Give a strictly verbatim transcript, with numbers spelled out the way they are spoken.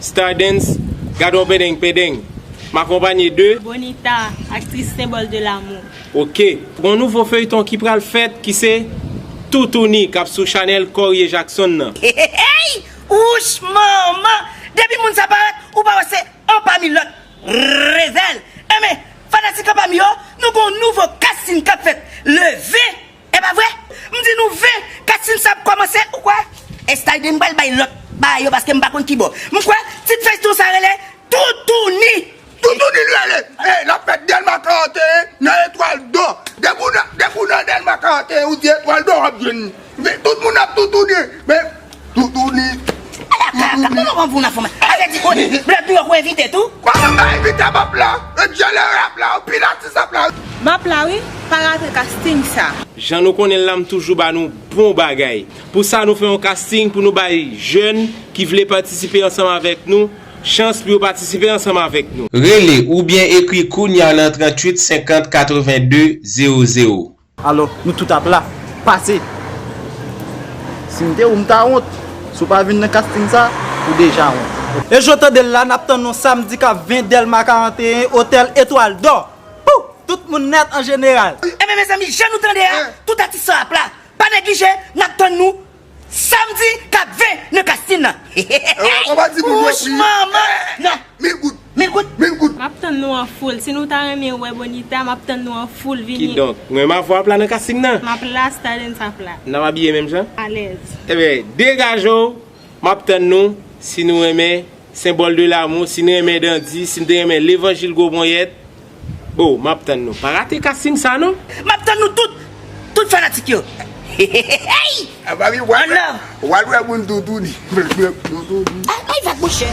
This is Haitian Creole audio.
Stardens, gad on pendeng pendeng. M akonpanye de. Bonita, aktris senbòl de lamou. Ok. Gon nouvo feyton ki pral fèt ki se Toutouni k ap sou chanèl Corie Jackson nan. Hey! Wouch manman! Depi moun sa parèt, ou pa wè se anpami lòt. Revèl! Enben, fanatik anpami yo, nou gon nouvo kastin k ap fèt le ven. E pa vre? M di nou ven, kastin sa ap kòmanse, ou kwè? Estayden m pral bay lòt bagay yo paske m pa konn kibò. M kwè tit feyton sa rele Toutouni. Toutouni l rele. E, l ap fèt Dèlma karannteyen nan Etwal Dò. Depi w nan, depi w nan Dèlma karannteyen, ou di Etwal Dò, w ap jwenn li. Men tout moun ap toutouni. Men toutouni. Ala kaka, kòman w ap vin nan fòm? Avè di, o, Blòd Nouyòk ou envite tou? Kòman m pa envite a pap la? E djèlè rap la, anpil atis ap la. M ap la wi, pa rate kasting sa. Jan nou konnen l la, m toujou ba nou bon bagay. Pou sa, nou fè yon kasting pou nou bay jèn ki vle patisipe ansanm avèk nou chans pou yo patisipe ansanm avèk nou. Rele oubyen ekri kounya nan tranntuit senkant katrevenndezero. Alò, nou tout ap la. Pase! Si m te ou, m ta wont. Si w pa vin nan kasting sa, ou deja wont. E jan w tande l la, n ap tann nou samdi k ap ven Dèlma karannteyen, otèl Etwal Dò. Pou tout moun nèt an jeneral. Enben mezanmi, jan nou tande a, tout atis sa ap la. Pa neglije, n ap tann nou samdi k ap ven nan kastin nan. Wouch manman! Non. Mil goud. Mil goud. Mil goud. M ap tann nou an foul. Si nou ta renmen wè Bonita, m ap tann nou an foul. Vini. Kidonk, mwen m ap wè w ap la nan kasting nan. M ap la, Stardens ap la. N ap abiye menm jan? Alèz. Ebyen, degaje w. M ap tann nou. Si nou renmen Senbòl de Lamou, si n renmen Dandi, si n te renmen Levanjil Gwo Ponyèt, oh, m ap tann nou. Pa rate kasting sa non. M ap tann nou tout, tout fanatik yo. Hey! Ann love. W al wè moun toutouni. Toutouni. Ay, ay, vag monchè.